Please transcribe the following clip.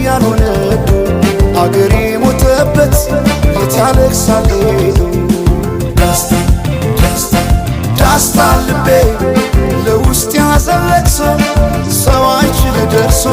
ያልሆነ አገሬ ሞተበት የት ያለቅሳል ሄዶ። ዳስታ ዳስታ ዳስታ ልቤ ለውስጥ ያዘን ለቅሶ ሰው አይችል ደርሶ።